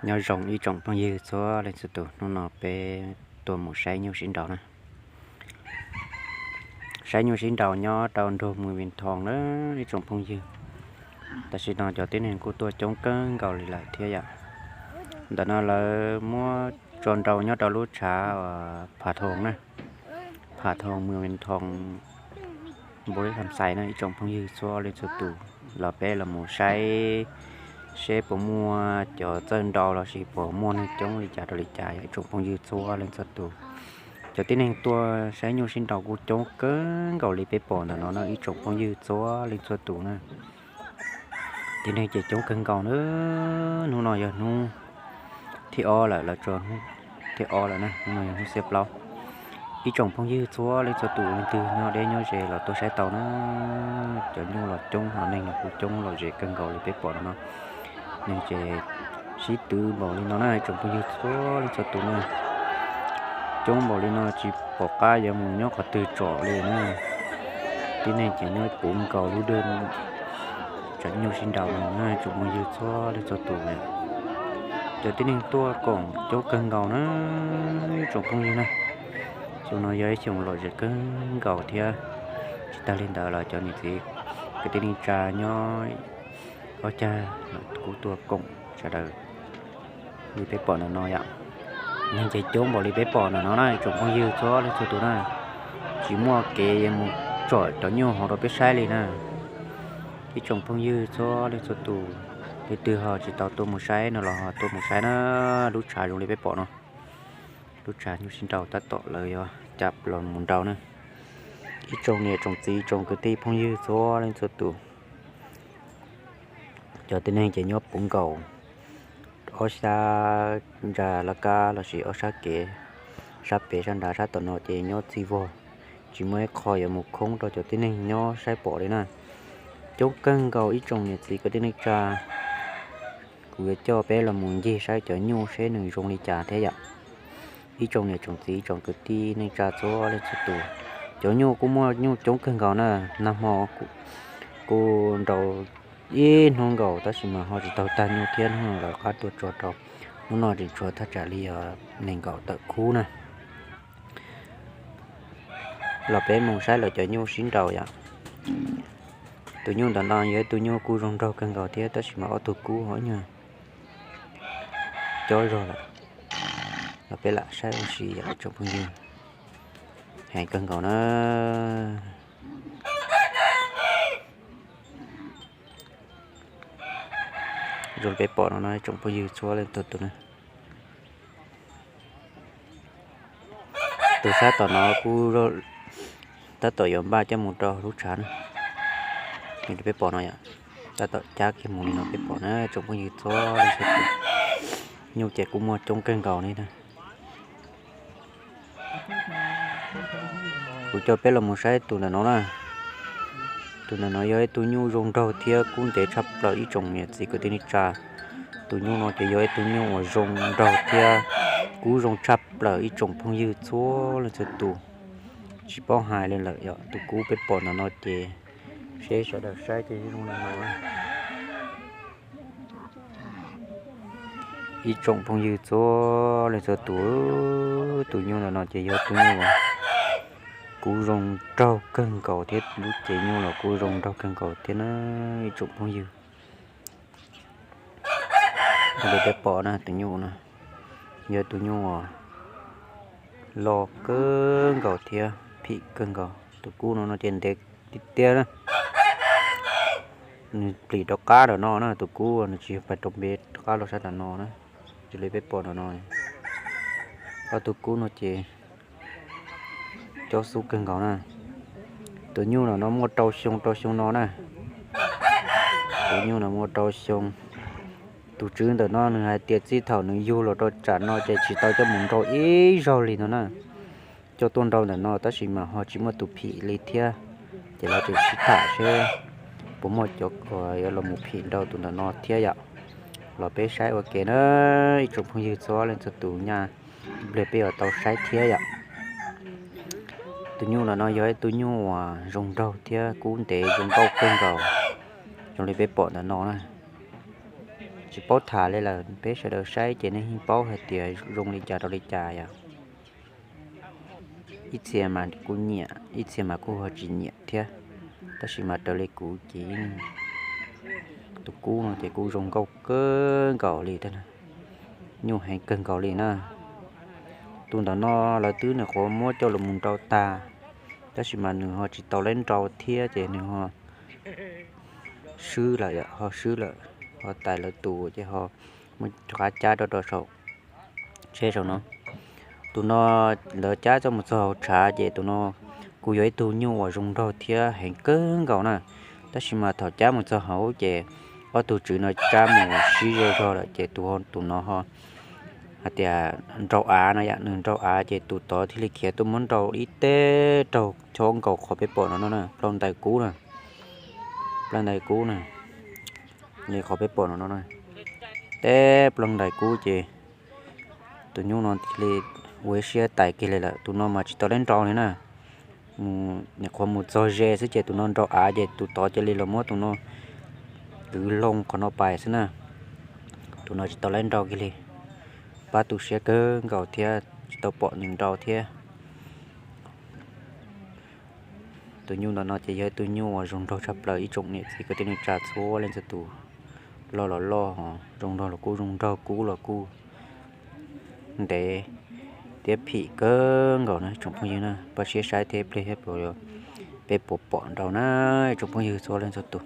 Nyob zoo ib tsoom phooj ywg txhua leej txhua tus, hnub no peb tuaj mus saib nyuj sib nraus na. Saib nyuj sib nraus nyob rau nroog Mus Vin Thoo na ib tsoom phooj ywg. Tam sim no cov tib neeg kuj tuaj coob kawg nkaus li lawm thiab yom. Ntawm no lawv muab tso nraus nyob rau lub tshav Pha Thoom na, Pha Thoom Mus Vin Thoo, npau li tham xais na ib tsoom phooj ywg txhua leej txhua tus, los peb los mus saib seb puas muaj cov txawj nraus lossis puas muaj neeg coob li cas rau li cas yom ib tsoom phooj ywg txhua leej txhua tus. Cov tib neeg tuaj saib nyuj sib nraus kuj coob kawg nkaus li peb pom ntawm no na ib tsoom phooj ywg txhua leej txhua tus na. Tib neeg ces coob kawg nkaus na. Hnub no yog hnub thib ob lawm, lawv tso hnub thib ob lawm na, hnub no yog hnub xiab plaub. Ib tsoom phooj ywg txhua leej txhua tus leej twg nyob deb nyob ze los tuaj saib tau na. Cov nyuj los coob ho neeg los kuj coob lom zem kawg nkaus li peb pom no no. Neeg ces sib twv npaum li no na ib tsoom phooj ywg txhua leej txhua tus na. Coob npaum li no tsis pom qab yuav mus nyob qhov twg tsom li na. Tib neeg ces nyob puv nkaus lub dej tsam nyuj sib nraus no na ib tsoom phooj ywg txhua leej txhua tus. Cov tib neeg tuaj koom coob kawg nkaus na ib tsoom phooj ywg na. Xyoo no yog ib xyoos lom zem kawg nkaus thiab. Tsis tag li ntawd los cov niam txiv kwv tij neej tsa nyob ob cag kuj tuaj koom sawv daws li peb pom ntawm no yom. Neeg ces coob npaum li peb pom ntawm no na ib tsoom phooj ywg txhua leej txhua tus na. Tsis muaj kev yuav mus tsom cov nyuj hauv rau peb saib li na. Ib tsoom phooj ywg txhua leej txhua tus, leej twg ho tsis tau tuaj mus saib no los ho tuaj mus saib na. Lub tshav zoo li peb pom no, lub tshav nyuj sib nraus tab tom lawv yuav cab los mus nraus na. Ib tsoom niam tsoom txiv tsoom kwv tij phooj ywg txhua leej txhua tus, cov tib neeg ces nyob puv nkaus ob sab ntsa laj kab lossis ob sab kev, sab pem sab nrad sab tom no ces nyob txij vog, tsis muaj ib qho yuav mus khoob rau cov tib neeg nyob saib pom li na. Coob kawg nkaus ib tsoom niam txiv kwv tij neej tsa, kuv yuav coj peb los mus ncig saib cov nyuj seb nws zoo li cas thiab yom. Ib tsoom niam tsoom txiv tsoom kwv tij neej tsa txhua leej txhua tus, cov nyuj kuj muaj nyuj coob kawg nkaus na. Nag hmo kuj nraus ib hnub nkaus tab sis mas ho tsis tau tag nyuj thiab, hnub no lawv qab tuaj tso rau, hnub no tseem tshuav thaj tsam li nees nkaum tawm khub na. Los peb mus saib lawv cov nyuj sib nraus yom. Tus nyuj ntawm no yog ib tug nyuj kuj zoo nraug kawg nkaus thiab tab sis mas ob tug kub ho nyuag cob zog lawm. Los peb lam saib ua si yom tsoom phooj ywg. Heev kawg nkaus na. Zoo li peb pom no no tsoom phooj ywg txhua leej txhua tus na. Tus sab tom no kuj tab tom yuav npaj coj mus rau lub tshav na. Li peb pom no yom, tab tom cab kiag mus li no peb pom na tsoom phooj ywg txhua leej txhua tus. Nyuj ces kuj muaj coob kawg nkaus li na. Kuv coj peb los mus saib tus ntawm no na. Tus ntawm no yog ib tug nyuj zoo nraug thiab kub ntev tshaj plaws ib tsoom niam txiv kwv tij neej tsa. Tus nyuj no ces yog ib tug nyuj uas zoo nraug thiab kub zoo tshaj plaws ib tsoom phooj ywg txhua leej txhua tus. Tsis paub hais li lawm yom, tus kub peb pom ntawm no ces seb sawv daws saib ces zoo li no. Ib tsoom phooj ywg txhua leej txhua tus, tus nyuj ntawm no ces yog tus nyuj uas kub zoo nraug kawg nkaus thiab lub cev nyuj los kuj zoo nraug kawg nkaus thiab na ib tsoom phooj ywg. Li peb pom na tus nyuj no yog tus nyuj uas loj kawg nkaus thiab phim kawg nkaus. Tus kub no no ces ntev tiag tiag na. Nws plis rov qab ntawm no na, tus kub nws tsis yog pais rau npe rov qab los sab ntawm no na. Li peb pom ntawm no, ob tug kub no ces cob xub kawg nkaus na. Tus nyuj ntawm no muaj rau xyoo rau xyoo no na. Tus nyuj no muaj rau xyoo. Tus tswv ntawm no nws hais tias txij thaum nws yug los rau tsam no ces tsis tau coj mus nrau ib zaug li no na. Coj tuaj nrau ntawm no tab sis mas ho tsis muaj tus phim li thiab. Ces lawv tseem sib tham seb puas muaj cov uas yuav los mus phim nrau tus ntawm no thiab yom. Los peb saib ua ke na, ib tsoom phooj ywg txhua leej txhua tus, nyaj ib pliag peb yuav tau saib thiab yom. Tus nyuj ntawm no yog ib tug nyuj uas zoo nraug thiab kub ntev zoo nkauj kawg nkaus, zoo li peb pom ntawm no na. tsis paub tham li lawm, peb sawv daws saib ces nej yeej paub hais tias zoo li cas rau li cas yom. Ib txhia mas kuj nyiam, ib txhia mas kuj ho tsis nyiam thiab. Tab sis mas raws li kuv ces tus kub no ces kuj zoo nkauj kawg nkaus li thiab, nyuj heev kawg nkaus li na. Tus ntawm no lawv twb nyuam qhuav muab coj los mus nrau tag, tab sis mas nws ho tsis tau leb nrau thiab ces nws ho swb lawm, ho swb lawm, ho tais lawv tus ces ho muab rov qab cab rau rau saum tsheb saum no. Tus no lawv cab coj mus txog hauv tshav ces tus no kuj yog ib tug nyuj uas zoo nraug thiab heev kawg nkaus na. Tab sis mas thaum cab mus txog hauv ces ob tug tswv no cab mus sib zog zog lawm ces tus, tus no ho hais tias nrau av no yom, nws nrau av ces tus tod thiaj li khiav tuaj muab nrau ib teb raug chob nkaus qhov peb pom no no na, plaub ntais kub na, plaub ntais kub na, li qhov peb pom no no na, teb plaub ntais kub ces tus nyuj no thiaj li ua ib siab tais kiag li lawm. Tus no mas tsis tau leb nrau li na, mus nyuam qhuav mus txog ze xwb ces tus no nrau av ces tus tod cia li los muab tus no kwv loo qhov no pais xwb na. Tus no tsis tau leb nrau kiag li, pab tu siab kawg nkaus thiab tsis tau pom nws nrau thiab. Tus nyuj ntawm no ces yog ib tug nyuj uas zoo nraug tshaj plaws ib tsoom niam txiv kwv tij neej tsa txhua leej txhua tus, loj los loj, zoo nraug los kuj zoo nraug, kub los kuj ntev thiab phim kawg nkaus na tsoom phooj ywg na. Npaj siab saib thiab ib pliag thiab peb puas pom nrau na tsoom phooj ywg txhua leej txhua tus.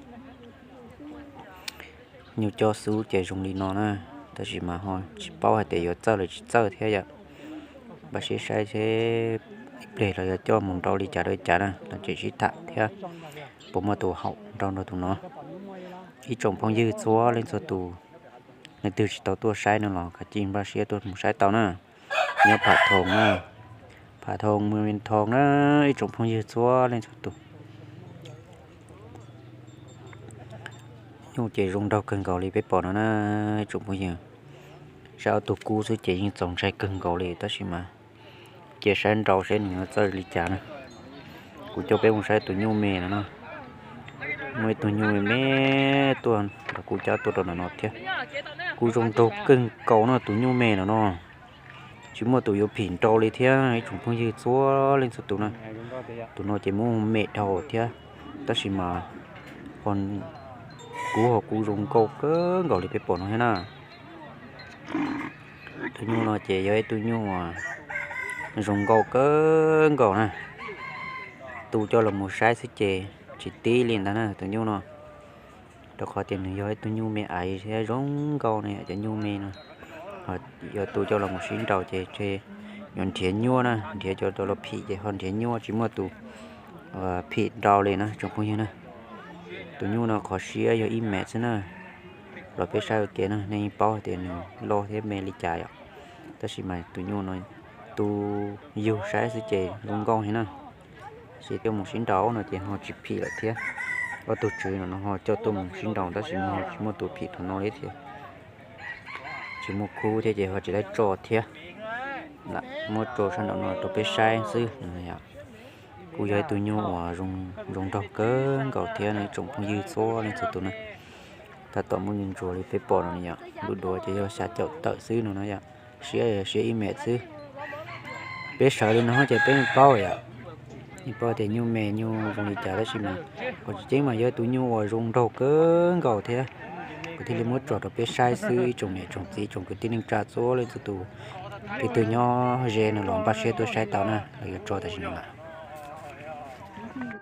Nyuj cob xub ces zoo li no na, tab sis mas ho tsis paub hais tias yuav txawj los tsis txawj thiab yom. Npaj siab saib seb ib pliag los yuav coj mus nrau li cas rau li cas na, los tseem sib tham thiab puas muaj tus haum nrau nrog tus no. Ib tsoom phooj ywg txhua leej txhua tus, leej twg tsis tau tuaj saib no los kav tsij npaj siab tuaj mus saib tau na. Nyob Pham Thoom na, Pham Thoom mus Vees Thoom na, ib tsoom phooj ywg txhua leej txhua tus. Nyuj ces zoo nraug kawg nkaus li peb pom no na, ib tsoom phooj ywg. Saib ob tug kub xwb ces yeej txaus ntshai kawg nkaus li tab sis mas cia saib nrau seb nws yuav txawj li cas na. Kuv coj peb mus saib tus nyuj me no na. Muaj ib tug nyuj me me tuaj nrog kuv cab tuaj rau ntawm no thiab. Kuj zoo nraug kawg nkaus no tus nyuj me no no. Tsis muaj tus yuav phim nrau li thiab ib tsoom phooj ywg txhua leej txhua tus na. Tus no ces muab me dhau thiab, tab sis mas ho, kub ho kuj zoo nkauj kawg nkaus li peb pom no thiab na. Tus nyuj no ces yog ib tug nyuj uas zoo nkauj kawg nkaus na. Tu coj los mus saib xwb ces tsis tib li ntag na tus nyuj no, rau qhov tias nws yog ib tug nyuj me aiv thiab zoo nkauj na, cov nyuj me no. Yog tu coj los mus sib nrau ces yuav nrhiav nyuaj na, nrhiav cov los phim ces ho nrhiav nyuaj, tsis muaj tus phim nrau li na tsoom phooj ywg na. Tus nyuj no qhov siab yog ib mev xwb na. Los peb saib ua ke na, nej yeej paub hais tias nws loj thiab me li cas yom. Tab sis mas tus nyuj no tu yug saib xwb ces zoo nkauj heev na. Tab sis tuaj mus sib nrau no ces ho tsis phim lawm thiab. Ob tug tswv no no ho coj tuaj mus sib nrau tab sis ho tsis muaj tus phim thaum no li thiab. Tsis muaj khub thiab ces ho tsis tau tso thiab. Muab tso sab nraum no rau peb saib xwb. Kuj yog ib tug nyuj uas zoo nraug kawg nkaus thiab no ib tsoom phooj ywg txhua leej txhua tus na. Tab tom muaj nyuj ntsuag li peb pom no yom, lub duav ces yog xya caum tawm xwb no na yom, siab siab ib mev xwb. Peb sawv li no ces peb yeej paub yom, yeej paub tias nyuj me nyuj zoo li cas tab sis mas qhov tseeb mas yog ib tug nyuj uas zoo nraug kawg nkaus thiab. Kuv thiaj li muab tso rau peb saib xwb ib tsoom niam tsoom txiv tsoom kwv tij neej tsa txhua leej txhua tus. Leej twg nyob ze no los npaj siab tuaj saib tau na, los yuav tso tam sim no lawm.